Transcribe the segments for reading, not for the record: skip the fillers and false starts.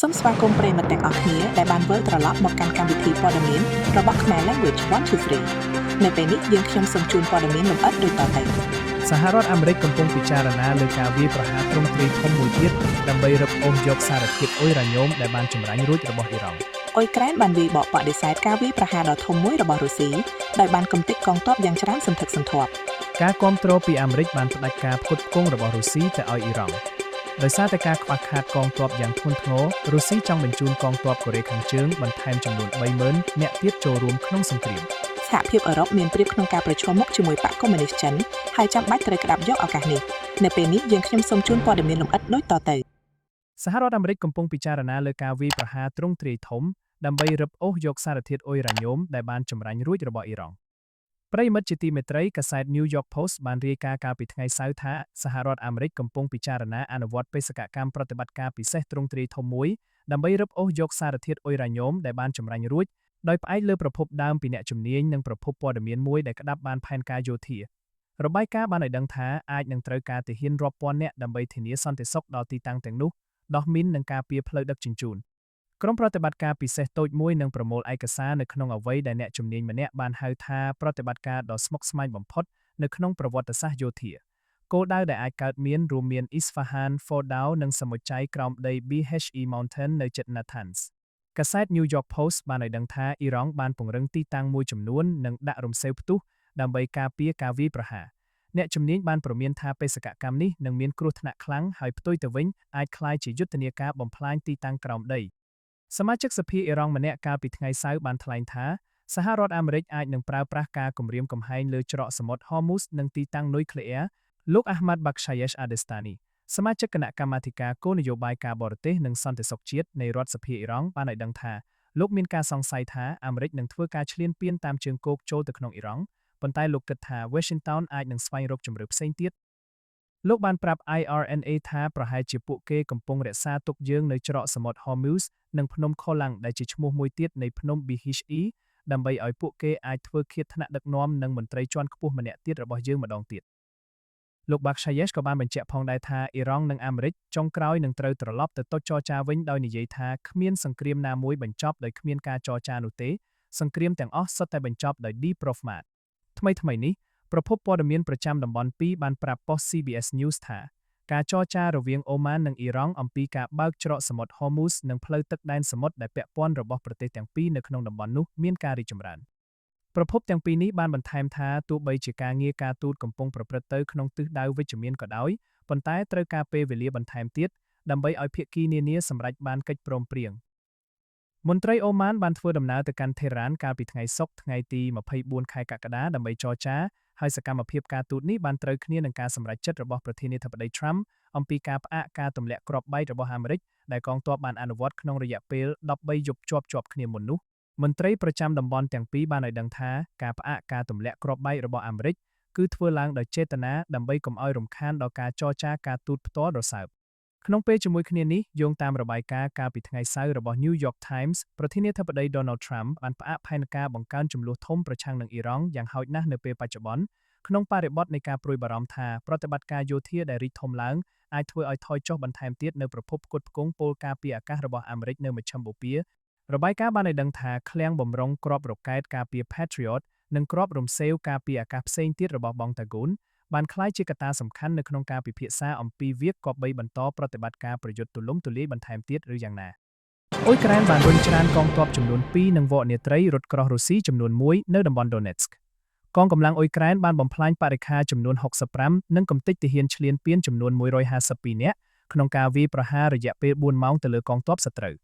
សូមស្វាគមន៍ប្រិយមិត្តទាំងអស់គ្នាដែលបានវិលត្រឡប់មកកាន់កម្មវិធីព័ត៌មានរបស់ខ្មែរ Language 123នៅពេលនេះយើងខ្ញុំសូមជូនព័ត៌មានលម្អិតដូចតទៅ សហរដ្ឋអាមេរិកកំពុងពិចារណាលើការវាយប្រហារទ្រង់ទ្រាយធំមួយទៀតដើម្បីរឹបអូសយកសារធាតុអ៊ុយរ៉ាញ៉ូមដែលបានចម្រាញ់រួចរបស់អ៊ីរ៉ង់ អ៊ុយក្រែនបានវាយបកបដិសេធការវាយប្រហារដ៏ធំមួយរបស់រុស្ស៊ីដោយបានកំទេចកងទ័ពយ៉ាងច្រើនសន្ធឹកសន្ធាប់ ការគាំទ្រពីអាមេរិកបានផ្ដាច់ការផ្គត់ផ្គង់របស់រុស្ស៊ីទៅឲ្យអ៊ីរ៉ង់ដោយសារតែការខ្វះខាតកងទ័ពយ៉ាងធ្ងន់ធ្ងររុស្ស៊ីចង់បញ្ជូនកងទ័ពកូរ៉េខាងជើងបន្ថែមចំនួន30,000នាក់ទៀតចូលរួមក្នុងសង្គ្រាម សហភាពអឺរ៉ុបមានប្រៀបក្នុងការប្រឈមមុខជាមួយបក្សកុម្មុយនីសចិនហើយចាំបាច់ត្រូវក្តាប់យកឱកាសនេះនៅពេលនេះយើងខ្ញុំសូមជូនព័ត៌មានលម្អិតដូចតទៅ សហរដ្ឋអាមេរិកកំពុងពិចារណាលើការវាយប្រហារទ្រង់ទ្រាយធំដើម្បីរឹបអូសយកសារធាតុអ៊ុយរ៉ាញ៉ូមដែលបានចម្រាញ់រួចរបស់អ៊ីរ៉ង់ប្រិយមិត្តជាទីមេត្រីកាសែត New York Post បានរាយការណ៍កាលពីថ្ងៃសៅរ៍ថាសហរដ្ឋអាមេរិកកំពុងពិចារណាអនុវត្តបេសកកម្មប្រតិបត្តិការពិសេសទ្រង់ទ្រាយធំមួយដើម្បីរឹបអូសយកសារធាតុអ៊ុយរ៉ាញ៉ូមដែលបានចម្រាញ់រួចដោយផ្អែកលើប្រភពដើមពីអ្នកជំនាញនិងប្រភពព័ត៌មានមួយដែលក្តាប់បានផែនការយោធារបាយការណ៍បានឲ្យដឹងថាអាចនឹងត្រូវការទាហានរាប់ពាន់នាក់ដើម្បីធានាសន្តិសុខដល់ទីតាំងទាំងនោះដោះមីននិងការពារផ្លូវដឹកជញ្ជូនក្រុមប្រតិបត្តិការពិសេសតូចមួយនឹងប្រមូលឯកសារនៅក្នុងអ្វីដែលអ្នកជំនាញម្នាក់បានហៅថាប្រតិបត្តិការដ៏ស្មុគស្មាញបំផុតនៅក្នុងប្រវត្តិសាស្ត្រយោធាគោលដៅដែលអាចកើតមានរួមមាន Isfahan, Fordow និងសមុទ្រចៃក្រោមដី BHE Mountain នៅជិត Natanz កាសែត New York Post បានឲ្យដឹងថាអ៊ីរ៉ង់បានពង្រឹងទីតាំងមួយចំនួននិងដាក់រំសេវផ្ទុះដើម្បីការពារការវាយប្រហារអ្នកជំនាញបានព្រមានថាបេសកកម្មនេះនឹងមានគ្រោះថ្នាក់ខ្លាំងហើយផ្ទុយទៅវិញអាចក្លាយជាយុទ្ធនាការបំផ្លាញទីតាំងក្រោមដីសមាជិកសភាអ៊ីរ៉ង់ម្នាក់កាលពីថ្ងៃសៅរ៍បានថ្លែងថាសហរដ្ឋអាមេរិកអាចនឹងប្រើប្រាស់ការគំរាមកំហែងលើច្រកសមុទ្រ Hormuz និងទីតាំងនុយក្លេអ៊ែរលោកអាហ្មាត់ បាក់ឆាយេស អាដេស្តានីសមាជិកគណៈកម្មាធិការគោលនយោបាយការបរទេសនិងសន្តិសុខជាតិនៃរដ្ឋសភាអ៊ីរ៉ង់បានឲ្យដឹងថាលោកមានការសង្ស័យថាអាមេរិកនឹងធ្វើការឈ្លានពានតាមជើងគោកចូលទៅក្នុងអ៊ីរ៉ង់ប៉ុន្តែលោកគិតថា Washington អាចនឹងស្វែងរកជម្រើសផ្សេងទៀតលោកបានប្រាប់ IRNA ថាប្រហែលជាពួកគេកំពុងរក្សាទុកយើងនៅច្រកសមុទ្រ Hormuz និងភ្នំ Kolang ដែលជាឈ្មោះមួយទៀតនៃភ្នំ BHE ដើម្បីឲ្យពួកគេអាចធ្វើឃាតថ្នាក់ដឹកនាំនិងមន្ត្រីជាន់ខ្ពស់ម្នាក់ទៀតរបស់យើងម្ដងទៀតលោកបាក់ឆាយេសក៏បានបញ្ជាក់ផងដែរថាអ៊ីរ៉ង់និងអាមេរិកចុងក្រោយនឹងត្រូវត្រឡប់ទៅតុចរចាវិញដោយនិយាយថាគ្មានសង្គ្រាមណាមួយបញ្ចប់ដោយគ្មានការចរចានោះទេសង្គ្រាមទាំងអស់សុទ្ធតែបញ្ចប់ដោយ diplomat ថ្មីថ្មីនេះប្រភពព័ត៌មានប្រចាំតំបន់2បានប្រាប់ប៉ុស្តិ៍ CBS News ថាការចរចារវាងអូម៉ាននិងអ៊ីរ៉ង់អំពីការបើកច្រកសមុទ្រ Hormuz និងផ្លូវទឹកដែនសមុទ្រដែលពាក់ព័ន្ធរបស់ប្រទេសទាំងពីរនៅក្នុងតំបន់នោះមានការរីកចម្រើនប្រភពទាំងពីរនេះបានបន្ថែមថាទោះបីជាការងារការទូតកំពុងប្រព្រឹត្តទៅក្នុងទិសដៅវិជ្ជមានក៏ដោយប៉ុន្តែត្រូវការពេលវេលាបន្ថែមទៀតដើម្បីឲ្យភាគីនានាសម្រេចបានកិច្ចព្រមព្រៀងមន្ត្រីអូម៉ានបានធ្វើដំណើរទៅកាន់ថេរ៉ានកាលពីថ្ងៃសុក្រថ្ងៃទី24ខែកក្កដាដើម្បីចរចាហើយសកម្មភាពការទូតនេះបានត្រូវគ្នានឹងការសម្រេចចិត្តរបស់ប្រធានាធិបតី Trump អំពីការផ្អាកការទម្លាក់គ្រាប់បែករបស់អាមេរិកដែលកងទ័ពបានអនុវត្តក្នុងរយៈពេល13យប់ជាប់ជាប់គ្នាមុននោះមន្ត្រីប្រចាំតំបន់ទាំងពីរបានឲ្យដឹងថាការផ្អាកការទម្លាក់គ្រាប់បែករបស់អាមេរិកគឺធ្វើឡើងដោយចេតនាដើម្បីកុំឲ្យរំខានដល់ការចរចាការទូតផ្ទាល់រសើបក្នុងពេលជាមួយគ្នានេះយោងតាមរបាយការណ៍កាលពីថ្ងៃសៅរ៍របស់ New York Times ប្រធានាធិបតី Donald Trump បានផ្អាកផែនការបង្កើនជម្លោះធំប្រឆាំងនឹងអ៊ីរ៉ង់យ៉ាងហោចណាស់នៅពេលបច្ចុប្បន្នក្នុងបរិបទនៃការព្រួយបារម្ភថាប្រតិបត្តិការយោធាដែលរីកធំឡើងអាចធ្វើឲ្យថយចុះបន្ថែមទៀតនូវប្រភពផ្គត់ផ្គង់ពលការពារអាកាសរបស់អាមេរិកនៅមជ្ឈិមបូព៌ារបាយការណ៍បានឲ្យដឹងថាឃ្លាំងបំរុងគ្រាប់រ៉ុកែតការពារ Patriot និងគ្រាប់រំសេវការពារអាកាសផ្សេងទៀតរបស់បង់តាហ្គូនបានក្លាយជាកត្តាសំខាន់នៅក្នុងការពិភាក្សាអំពីវាគប្បីបន្តប្រតិបត្តិការប្រយុទ្ធទូលំទូលាយបន្ថែមទៀតឬយ៉ាងណាអ៊ុយក្រែនបានរុញច្រានកងទ័ពចំនួន2និងវកនាត្រីរថក្រោះរុស្ស៊ីចំនួន1នៅតំបន់ Donetsk កងកម្លាំងអ៊ុយក្រែនបានបំផ្លាញបរិក្ខារចំនួន65និងកំទេចទាហានឈ្លានពានចំនួន152នាក់ក្នុងការវាយប្រហាររយៈពេល4ម៉ោងទៅលើកងទ័ពសត្រូវ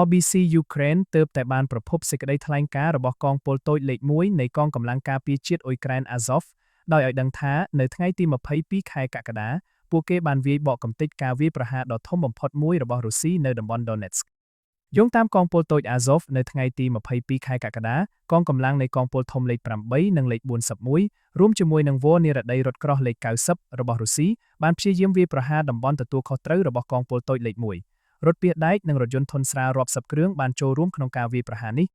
RBC Ukraine ទើបតែបានប្រភពសេចក្តីថ្លែងការណ៍របស់កងពលតូចលេខ1នៃកងកម្លាំងការពារជាតិអ៊ុយក្រែន Azov ដោយឲ្យដឹងថានៅថ្ងៃទី22ខែកក្កដាពួកគេបានវាយបកកំទេចការវាយប្រហារដ៏ធំបំផុតមួយរបស់រុស្ស៊ីនៅតំបន់ Donetsk យោងតាមកងពលតូច Azov នៅថ្ងៃទី22ខែកក្កដាកងកម្លាំងនៃកងពលធំលេខ8និងលេខ41រួមជាមួយនឹងវរនិរតីរថក្រោះលេខ90របស់រុស្ស៊ីបានព្យាយាមវាយប្រហារតំបន់ទទួលខុសត្រូវរបស់កងពលតូចលេខ1រថពាសដែកនិងរថយន្តធុនស្រាលរាប់សិបគ្រឿងបានចូលរួមក្នុងការវាយប្រហារនេះ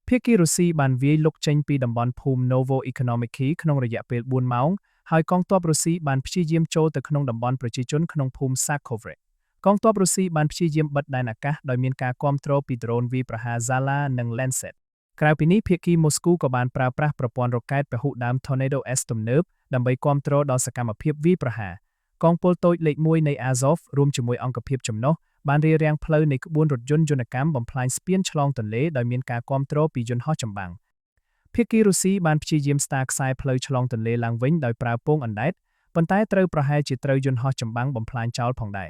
ភាគីរុស្ស៊ីបានវាយលុកចេញពីតំបន់ភូមិ Novo Economic ក្នុងរយៈពេល4ម៉ោងហើយកងទ័ពរុស្ស៊ីបានព្យាយាមចូលទៅក្នុងតំបន់ប្រជាជនក្នុងភូមិ Sakovre។ កងទ័ពរុស្ស៊ីបានព្យាយាមបិទដែនអាកាសដោយមានការគាំទ្រពីដ្រូនវាយប្រហារ Zala និង Lancet។ ក្រៅពីនេះភាគីមូស្គូក៏បានប្រើប្រាស់ប្រព័ន្ធរ៉ុកែតពហុដើម Tornado S ទំនើបដើម្បីគាំទ្រដល់សកម្មភាពវាយប្រហារកងពលតូចលេខ1នៃ Azov រួមជាមួយអង្គភាពចំណុះបានរារាំងផ្លូវនៃក្បួនរថយន្តយន្តកម្មបំផ្លាញស្ពានឆ្លងទន្លេដោយមានការគាំទ្រពីយន្តហោះចម្បាំងភាគីរុស្ស៊ីបានព្យាយាមស្ដារខ្សែផ្លូវឆ្លងទន្លេឡើងវិញដោយប្រើពោងអណ្ដែតប៉ុន្តែត្រូវប្រហែលជាត្រូវយន្តហោះចម្បាំងបំផ្លាញចោលផងដែ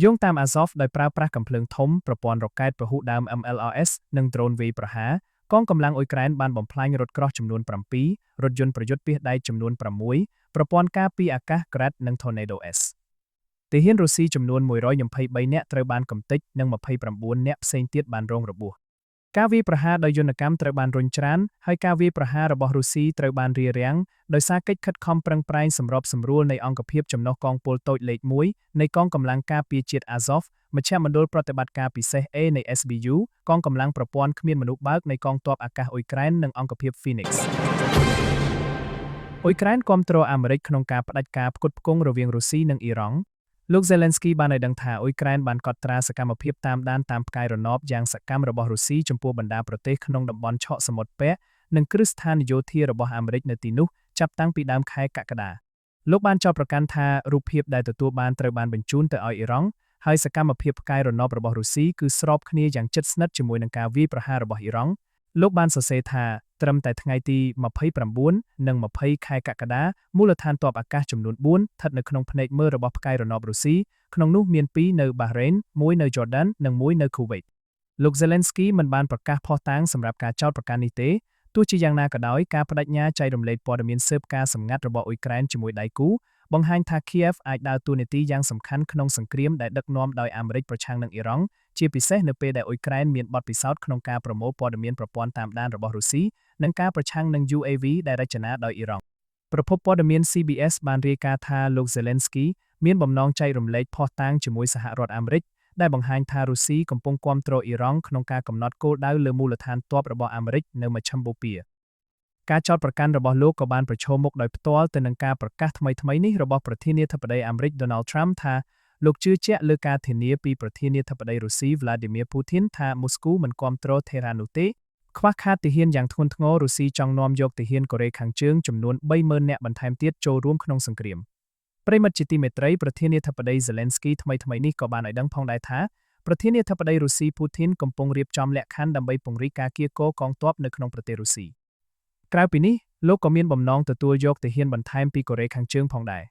រយោងតាម Azov ដោយប្រើប្រាស់កាំភ្លើងធំប្រព័ន្ធរ៉ុកែតពហុដើម MLRS និងដ្រូនវាយប្រហារកងកម្លាំងអ៊ុយក្រែនបានបំផ្លាញរថក្រោះចំនួន7រថយន្តប្រយុទ្ធពាសដែកចំនួន6ប្រព័ន្ធការពារអាកាស Grad និង Tornado S។ ទាហានរុស្ស៊ីចំនួន123នាក់ត្រូវបានកម្ទេចនិង29នាក់ផ្សេងទៀតបានរងរបួសការវាយប្រហារដោយយន្តកម្មត្រូវបានរុញច្រានហើយការវាយប្រហាររបស់រុស្ស៊ីត្រូវបានរារាំងដោយសារកិច្ចខិតខំប្រឹងប្រែងសម្របសម្រួលនៃអង្គភាពចំណុះកងពលតូចលេខ1នៃកងកម្លាំងការពារជាតិ Azov មជ្ឈមណ្ឌលប្រតិបត្តិការពិសេស A នៃ SBU កងកម្លាំងប្រព័ន្ធគ្មានមនុស្សបើកនៃកងទ័ពអាកាសអ៊ុយក្រែននិងអង្គភាព Phoenix។ អ៊ុយក្រែនគាំទ្រអាមេរិកក្នុងការផ្ដាច់ការផ្គត់ផ្គង់រវាងរុស្ស៊ីនិងអ៊ីរ៉ង់លោក Zelensky បានឲ្យដឹងថាអ៊ុយក្រែនបានកត់ត្រាសកម្មភាពតាមដានតាមផ្កាយរណបយ៉ាងសកម្មរបស់រុស្ស៊ីចំពោះបណ្ដាប្រទេសក្នុងតំបន់ឆកសមុទ្រពាក់និងគ្រឹះស្ថានយោធារបស់អាមេរិកនៅទីនោះចាប់តាំងពីដើមខែកក្កដាលោកបានចោទប្រកាន់ថារូបភាពដែលទទួលបានត្រូវបានបញ្ជូនទៅឲ្យអ៊ីរ៉ង់ហើយសកម្មភាពផ្កាយរណបរបស់រុស្ស៊ីគឺស្របគ្នាយ៉ាងជិតស្និទ្ធជាមួយនឹងការវាយប្រហាររបស់អ៊ីរ៉ង់លោកបានសរសេរថាត្រឹមតែថ្ងៃទី29និង20ខែកក្កដាមូលដ្ឋានទ័ពអាកាសចំនួន4ស្ថិតនៅក្នុងភ្នែកមើលរបស់ផ្កាយរណបរុស្ស៊ីក្នុងនោះមាន2នៅបារ៉េនមួយនៅជ័រដាននិងមួយនៅគូវេតលោក Zelensky មិនបានប្រកាសភស្តុតាងសម្រាប់ការចោទប្រកាន់នេះទេទោះជាយ៉ាងណាក៏ដោយការបដិញ្ញាចែករំលែកព័ត៌មានស៊ើបការសម្ងាត់របស់អ៊ុយក្រែនជាមួយដៃគូបង្ហាញថា Kiev អាចដើរតួនាទីយ៉ាងសំខាន់ក្នុងសង្គ្រាមដែលដឹកនាំដោយអាមេរិកប្រឆាំងនឹងអ៊ីរ៉ង់ជាពិសេសនៅពេលដែលអ៊ុយក្រែនមានបទពិសោធន៍ក្នុងការប្រមូលព័ត៌មានប្រព័ន្ធតាមដានរបស់រុស្ស៊ីនិងការប្រឆាំងនឹង UAV ដែលរចនាដោយអ៊ីរ៉ង់ប្រភពព័ត៌មាន CBS បានរាយការណ៍ថាលោក Zelensky មានបំណងចែករំលែកភស្តុតាងជាមួយសហរដ្ឋអាមេរិកដែលបង្ហាញថារុស្ស៊ីកំពុងគាំទ្រអ៊ីរ៉ង់ក្នុងការកំណត់គោលដៅលើមូលដ្ឋានទ័ពរបស់អាមេរិកនៅមជ្ឈិមបូព៌ាការចោទប្រកាន់របស់លោកក៏បានប្រឈមមុខដោយផ្ទាល់ទៅនឹងការប្រកាសថ្មីៗនេះរបស់ប្រធានាធិបតីអាមេរិក Donald Trump ថាលោកជឿជាក់លើការធានាពីប្រធានាធិបតីរុស្ស៊ី Vladimir Putin ថាមូស្គូមិនគាំទ្រថេរ៉ាននោះទេខ្វះខាតទាហានយ៉ាងធ្ងន់ធ្ងររុស្ស៊ីចង់នាំយកទាហានកូរ៉េខាងជើងចំនួន30,000នាក់បន្ថែមទៀតចូលរួមក្នុងសង្គ្រាមប្រិយមិត្តជាទីមេត្រីប្រធានាធិបតី Zelensky ថ្មីៗនេះក៏បានឲ្យដឹងផងដែរថាប្រធានាធិបតីរុស្ស៊ី Putin កំពុងរៀបចំលក្ខខណ្ឌដើម្បីពង្រីកការកៀរគរកងទ័ពនៅក្នុងប្រទេសរុស្ស៊ីក្រៅពីនេះលោកក៏មានបំណងទទួលយកទាហានបន្ថែមពីកូរ៉េខាងជើងផងដែរ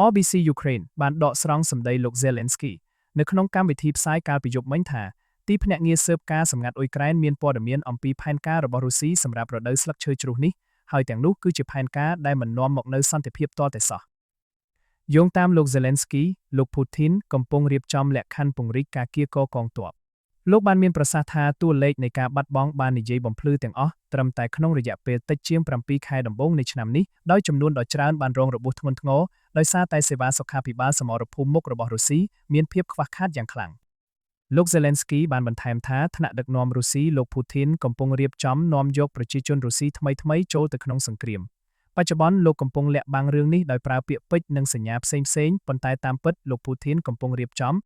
RBC Ukraine បានដកស្រង់សម្ដីលោក Zelensky នៅក្នុងកម្មវិធីផ្សាយកាលពីយប់មិញថាទីភ្នាក់ងារស៊ើបការសម្ងាត់អ៊ុយក្រែនមានព័ត៌មានអំពីផែនការរបស់រុស្ស៊ីសម្រាប់រដូវស្លឹកឈើជ្រុះនេះហើយទាំងនោះគឺជាផែនការដែលមិននាំមកនូវសន្តិភាពទាល់តែសោះយោងតាមលោក Zelensky លោក Putin កំពុងរៀបចំលក្ខខណ្ឌពង្រីកការកៀរគរកងទ័ពលោកបានមានប្រសាសន៍ថាតួលេខនៃការបាត់បង់បាននិយាយបំភ្លឺទាំងអស់ត្រឹមតែក្នុងរយៈពេលតិចជាង7ខែដំបូងនៃឆ្នាំនេះដោយចំនួនដ៏ច្រើនបានរងរបួសធ្ងន់ធ្ងរដោយសារតែសេវាសុខាភិបាលសមរភូមិមុខរបស់រុស្ស៊ីមានភាពខ្វះខាតយ៉ាងខ្លាំងលោក Zelensky បានបន្ថែមថាថ្នាក់ដឹកនាំរុស្ស៊ីលោក Putin កំពុងរៀបចំនាំយកប្រជាជនរុស្ស៊ីថ្មីៗចូលទៅក្នុងសង្គ្រាមបច្ចុប្បន្នលោកកំពុងលាក់បាំងរឿងនេះដោយប្រើពាក្យពេចន៍និងសញ្ញាផ្សេងៗប៉ុន្តែតាមពិតលោក Putin កំពុងរៀបចំ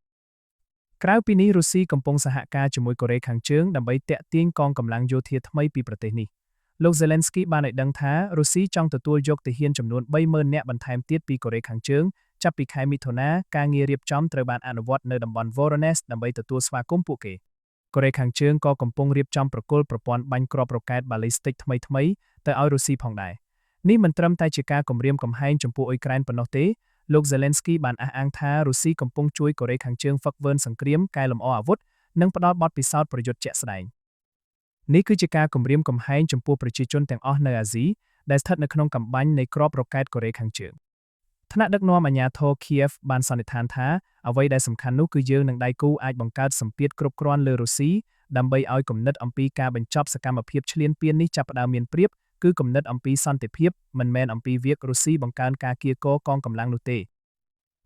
ក្រៅពីនេះរុស្ស៊ីកំពុងសហការជាមួយកូរ៉េខាងជើងដើម្បីទាក់ទាញកងកម្លាំងយោធាថ្មីពីប្រទេសនេះលោក Zelensky បានឲ្យដឹងថារុស្ស៊ីចង់ទទួលយកទាហានចំនួន30,000នាក់បន្ថែមទៀតពីកូរ៉េខាងជើងចាប់ពីខែមិថុនាការងាររៀបចំត្រូវបានអនុវត្តនៅតំបន់ Voronezh ដើម្បីទទួលស្វាគមន៍ពួកគេកូរ៉េខាងជើងក៏កំពុងរៀបចំប្រគល់ប្រព័ន្ធបាញ់គ្រាប់រ៉ុកែតបាលីស្ទិកថ្មីៗទៅឲ្យរុស្ស៊ីផងដែរនេះមិនត្រឹមតែជាការគំរាមកំហែងចំពោះអ៊ុយក្រែនប៉ុណ្ណោះទេលោក Zelensky បានអះអាងថារុស្ស៊ីកំពុងជួយកូរ៉េខាងជើងហ្វឹកហ្វឺនសង្គ្រាមកែលម្អអាវុធនិងផ្ដល់បទពិសោធន៍ប្រយុទ្ធជាក់ស្ដែងនេះគឺជាការគំរាមកំហែងចំពោះប្រជាជនទាំងអស់នៅអាស៊ីដែលស្ថិតនៅក្នុងកំបាញ់នៃគ្រាប់រ៉ុកែតកូរ៉េខាងជើងថ្នាក់ដឹកនាំអាជ្ញាធរ Kiev បានសន្និដ្ឋានថាអ្វីដែលសំខាន់នោះគឺយើងនិងដៃគូអាចបង្កើតសម្ពាធគ្រប់គ្រាន់លើរុស្ស៊ីដើម្បីឲ្យគំនិតអំពីការបញ្ចប់សកម្មភាពឈ្លានពាននេះចាប់ផ្ដើមមានប្រៀបគឺគំនិតអំពីសន្តិភាពមិនមែនអំពីវាករុស្ស៊ីបង្កើនការកៀរគរកងកម្លាំងនោះទេ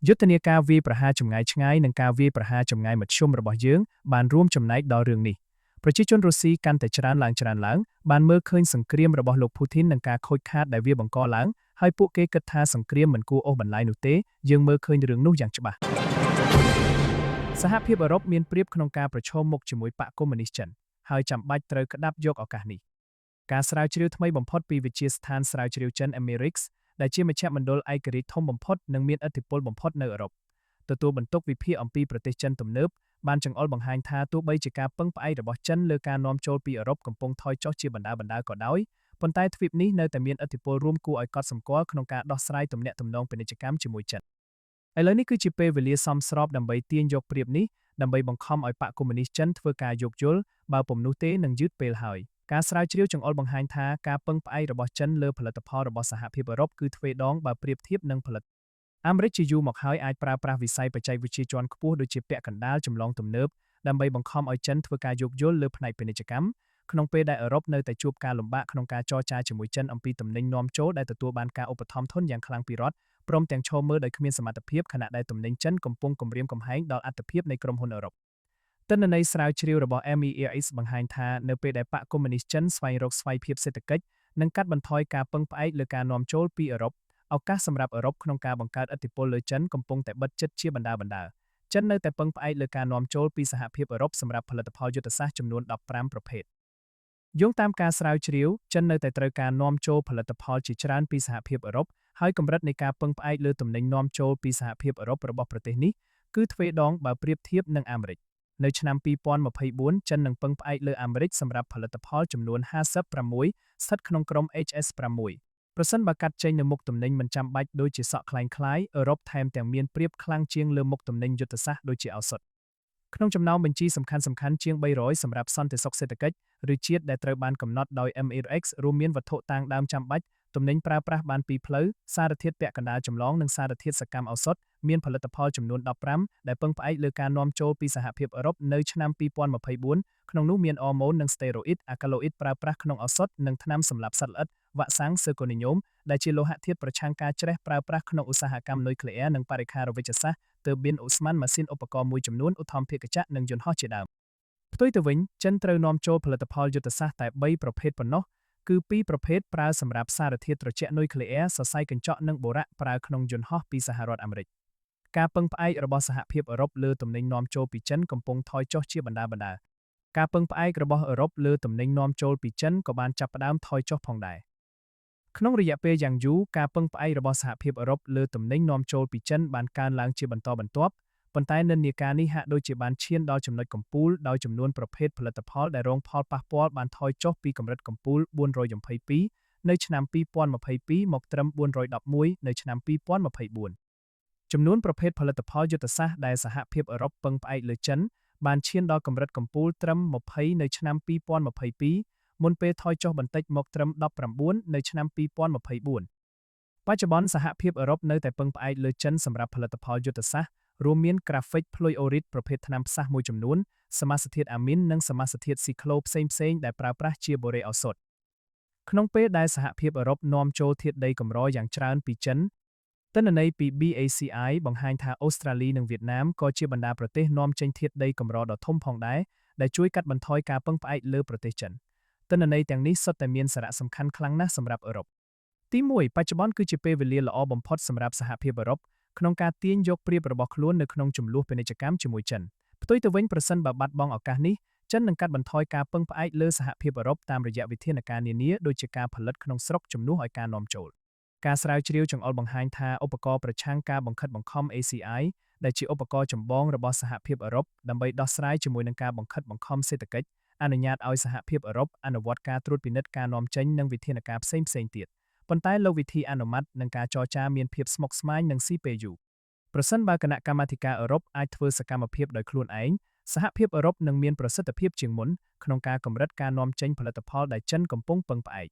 យុទ្ធនាការវាយប្រហារចម្ងាយឆ្ងាយនិងការវាយប្រហារចម្ងាយមធ្យមរបស់យើងបានរួមចំណែកដល់រឿងនេះប្រជាជនរុស្ស៊ីកាន់តែច្រើនឡើងច្រើនឡើងបានមើលឃើញសង្គ្រាមរបស់លោកពូធីននិងការខូចខាតដែលវាបង្កឡើងហើយពួកគេគិតថាសង្គ្រាមមិនគួរអូសបន្លាយនោះទេយើងមើលឃើញរឿងនោះយ៉ាងច្បាស់។ សហភាពអឺរ៉ុបមានប្រៀបក្នុងការប្រឈមមុខជាមួយបក្សកុម្មុយនីសចិនហើយចាំបាច់ត្រូវក្តាប់យកឱកាសនេះការស្រាវជ្រាវថ្មីបំផុតពីវិទ្យាស្ថានស្រាវជ្រាវចិន Emirates ដែលជាមជ្ឈមណ្ឌលឯករាជ្យធំបំផុតនិងមានឥទ្ធិពលបំផុតនៅអឺរ៉ុបទទួលបន្ទុកវិភាគអំពីប្រទេសចិនទំនើបបានចង្អុលបង្ហាញថាទោះបីជាការពឹងផ្អែករបស់ចិនលើការនាំចូលពីអឺរ៉ុបកំពុងថយចុះជាបណ្ដើរៗក៏ដោយប៉ុន្តែទ្វីបនេះនៅតែមានឥទ្ធិពលរួមគួរឲ្យកត់សម្គាល់ក្នុងការដោះស្រាយទំនាក់ទំនងពាណិជ្ជកម្មជាមួយចិនឥឡូវនេះគឺជាពេលវេលាសមស្របដើម្បីទាញយកប្រៀបនេះដើម្បីបង្ខំឲ្យបក្សកុម្មុយនីសចិនធ្វើការយោគយល់បើពុំនោះទេនឹងយឺតពេលហើយការស្រាវជ្រាវចង្អុលបង្ហាញថាការពឹងផ្អែករបស់ចិនលើផលិតផលរបស់សហភាពអឺរ៉ុបគឺទ្វេដងបើប្រៀបធៀបនឹងផលិតអាមេរិកជាយូរមកហើយអាចប្រើប្រាស់វិស័យបច្ចេកវិទ្យាជាន់ខ្ពស់ដូចជាពាក់កណ្ដាលចម្លងទំនើបដើម្បីបង្ខំឲ្យចិនធ្វើការយោគយល់លើផ្នែកពាណិជ្ជកម្មក្នុងពេលដែលអឺរ៉ុបនៅតែជួបការលំបាកក្នុងការចរចាជាមួយចិនអំពីទំនិញនាំចូលដែលទទួលបានការឧបត្ថម្ភធនយ៉ាងខ្លាំងពីរដ្ឋព្រមទាំងឈរមើលដោយគ្មានសមត្ថភាពខណៈដែលទំនិញចិនកំពុងគំរាមកំហែងដល់អត្ថិភាពនៃក្រុមហ៊ុនអឺរ៉ុបទិន្នន័យស្រាវជ្រាវរបស់ MERS បង្ហាញថានៅពេលដែលបក្សកុម្មុយនីសចិនស្វែងរកស្វ័យភាពសេដ្ឋកិច្ចនិងកាត់បន្ថយការពឹងផ្អែកលើការនាំចូលពីអឺរ៉ុបឱកាសសម្រាប់អឺរ៉ុបក្នុងការបង្កើតឥទ្ធិពលលើចិនកំពុងតែបិទជិតជាបណ្ដើរៗចិននៅតែពឹងផ្អែកលើការនាំចូលពីសហភាពអឺរ៉ុបសម្រាប់ផលិតផលយុទ្ធសាស្ត្រចំនួន15ប្រភេទយោងតាមការស្រាវជ្រាវចិននៅតែត្រូវការនាំចូលផលិតផលជាច្រើនពីសហភាពអឺរ៉ុបហើយកម្រិតនៃការពឹងផ្អែកលើទំនិញនាំចូលពីសហភាពអឺរ៉ុបរបស់ប្រទេសនេះគឺទ្វេដងបើប្រៀបធៀបនឹងអាមេរិកនៅឆ្នាំ2024ចិននឹងពឹងផ្អែកលើអាមេរិកសម្រាប់ផលិតផលចំនួន56ស្ថិតក្នុងក្រុម HS6 ប្រសិនបើកាត់ចេញនៅមុខទំនិញមិនចាំបាច់ដូចជាសក់ក្លែងក្លាយអឺរ៉ុបថែមទាំងមានប្រៀបខ្លាំងជាងលើមុខទំនិញយុទ្ធសាស្ត្រដូចជាឱសថក្នុងចំណោមបញ្ជីសំខាន់ៗជាង300សម្រាប់សន្តិសុខសេដ្ឋកិច្ចឬជាតិដែលត្រូវបានកំណត់ដោយ MERX រួមមានវត្ថុតាងដើមចាំបាច់ទំនិញប្រើប្រាស់បានពីរផ្លូវសារធាតុពាក់កណ្ដាលចម្លងនិងសារធាតុសកម្មឱសថមានផលិតផលចំនួន15ដែលពឹងផ្អែកលើការនាំចូលពីសហភាពអឺរ៉ុបនៅឆ្នាំ2024ក្នុងនោះមានអរម៉ូននិងស្តេរ៉ូអ៊ីតអាកាឡូអ៊ីតប្រើប្រាស់ក្នុងឱសថនិងថ្នាំសម្លាប់សត្វល្អិតវ៉ាក់សាំងសឺកូនីញ៉ូមដែលជាលោហៈធាតុប្រឆាំងការច្រេះប្រើប្រាស់ក្នុងឧស្សាហកម្មនុយក្លេអ៊ែរនិងបរិក្ខារវេជ្ជសាស្ត្រទើបប៊ីនអូស្មန်ម៉ាស៊ីនឧបករណ៍មួយចំនួនឧទ្ធម្ភាគចក្រនិងយន្តហោះជាដើមផ្ទុយទៅវិញចិនត្រូវនាំចូលផលិតផលយុទ្ធសាស្ត្រតែ3ប្រភេទប៉ុណ្ណោះគឺពីរប្រភេទប្រើសម្រាប់សារធាតុត្រជាក់នុយក្លេអ៊ែរសរសៃកញ្ចក់និងបុរៈប្រើក្នុងយន្តហោះពីសហរដ្ឋអាមេរិកការពឹងផ្អែករបស់សហភាពអឺរ៉ុបលើទំនិញនាំចូលពីចិនកំពុងថយចុះជាបណ្ដើរៗការពឹងផ្អែករបស់អឺរ៉ុបលើទំនិញនាំចូលពីចិនក៏បានចាប់ផ្ដើមថយចុះផងដែរក្នុងរយៈពេលយ៉ាងយូរការពឹងផ្អែករបស់សហភាពអឺរ៉ុបលើទំនិញនាំចូលពីចិនបានកើនឡើងជាបន្តបន្ទាប់ប៉ុន្តែនិន្នាការនេះហាក់ដូចជាបានឈានដល់ចំណុចកំពូលដោយចំនួនប្រភេទផលិតផលដែលរងផលប៉ះពាល់បានថយចុះពីកម្រិតកំពូល422នៅឆ្នាំ2022មកត្រឹម411នៅឆ្នាំ2024ចំនួនប្រភេទផលិតផលយុទ្ធសាស្ត្រដែលសហភាពអឺរ៉ុបពឹងផ្អែកលើចិនបានឈានដល់កម្រិតកំពូលត្រឹម20នៅឆ្នាំ2022មុនពេលថយចុះបន្តិចមកត្រឹម19នៅឆ្នាំ2024បច្ចុប្បន្នសហភាពអឺរ៉ុបនៅតែពឹងផ្អែកលើចិនសម្រាប់ផលិតផលយុទ្ធសាស្ត្ររួមមានក្រាហ្វិកភ្លុយអូរីតប្រភេទថ្នាំផ្សះមួយចំនួនសមាសធាតុអាមីននិងសមាសធាតុស៊ីក្លូផ្សេងៗដែលប្រើប្រាស់ជាបូរេឱសថក្នុងពេលដែលសហភាពអឺរ៉ុបនាំចូលធាតុដីកម្រយ៉ាងច្រើនពីចិនទិន្នន័យពី BACI បង្ហាញថាអូស្ត្រាលីនិងវៀតណាមក៏ជាបណ្ដាប្រទេសនាំចេញធាតុដីកម្រដ៏ធំផងដែរដែលជួយកាត់បន្ថយការពឹងផ្អែកលើប្រទេសចិនទិន្នន័យទាំងនេះសុទ្ធតែមានសារៈសំខាន់ខ្លាំងណាស់សម្រាប់អឺរ៉ុបទី1បច្ចុប្បន្នគឺជាពេលវេលាល្អបំផុតសម្រាប់សហភាពអឺរ៉ុបក្នុងការទាញយកប្រៀបរបស់ខ្លួននៅក្នុងជម្លោះពាណិជ្ជកម្មជាមួយចិនផ្ទុយទៅវិញប្រសិនបើបាត់បង់ឱកាសនេះចិននឹងកាត់បន្ថយការពឹងផ្អែកលើសហភាពអឺរ៉ុបតាមរយៈវិធានការនានាដូចជាការផលិតក្នុងស្រុកជំនួសឲ្យការនាំចូលការស្រាវជ្រាវចង្អុលបង្ហាញថាឧបករណ៍ប្រឆាំងការបង្ខិតបង្ខំ ACI ដែលជាឧបករណ៍ចម្បងរបស់សហភាពអឺរ៉ុបដើម្បីដោះស្រាយជាមួយនឹងការបង្ខិតបង្ខំសេដ្ឋកិច្ចអនុញ្ញាតឲ្យសហភាពអឺរ៉ុបអនុវត្តការត្រួតពិនិត្យការនាំចេញនិងវិធានការផ្សេងៗទៀតប៉ុន្តែលោកវិធីអនុម័តនិងការចរចាមានភាពស្មុគស្មាញនិងស៊ីពេលយូរប្រសិនបើគណៈកម្មាធិការអឺរ៉ុបអាចធ្វើសកម្មភាពដោយខ្លួនឯងសហភាពអឺរ៉ុបនឹងមានប្រសិទ្ធភាពជាងមុនក្នុងការកម្រិតការនាំចេញផលិតផលដែលចិនកំពុងពឹងផ្អែក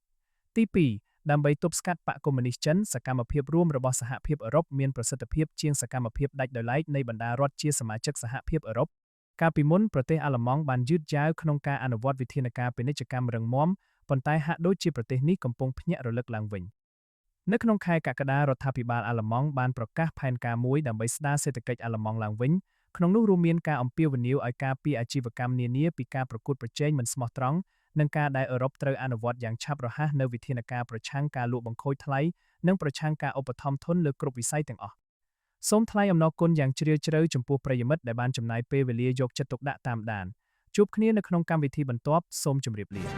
ទី2ដើម្បីទប់ស្កាត់បក្សកុម្មុយនីសចិនសកម្មភាពរួមរបស់សហភាពអឺរ៉ុបមានប្រសិទ្ធភាពជាងសកម្មភាពដាច់ដោយឡែកនៃបណ្ដារដ្ឋជាសមាជិកសហភាពអឺរ៉ុបកាលពីមុនប្រទេសអាល្លឺម៉ង់បានយឺតយ៉ាវក្នុងការអនុវត្តវិធានការពាណិជ្ជកម្មរឹងមាំប៉ុន្តែហាក់ដូចជាប្រទេសនេះកំពុងភ្ញាក់រលឹកឡើងវិញនៅក្នុងខែកក្កដារដ្ឋាភិបាលអាល្លឺម៉ង់បានប្រកាសផែនការមួយដើម្បីស្ដារសេដ្ឋកិច្ចអាល្លឺម៉ង់ឡើងវិញក្នុងនោះរួមមានការអំពាវនាវឲ្យការពារអាជីវកម្មនានាពីការប្រកួតប្រជែងមិនស្មោះត្រង់និងការដែលអឺរ៉ុបត្រូវអនុវត្តយ៉ាងឆាប់រហ័សនូវវិធានការប្រឆាំងការលក់បង្ខូចថ្លៃនិងប្រឆាំងការឧបត្ថម្ភធនលើគ្រប់វិស័យទាំងអស់ សូមថ្លែងអំណរគុណយ៉ាងជ្រាលជ្រៅចំពោះប្រិយមិត្តដែលបានចំណាយពេលវេលាយកចិត្តទុកដាក់តាមដានជួបគ្នានៅក្នុងកម្មវិធីបន្ទាប់សូមជម្រាបលា។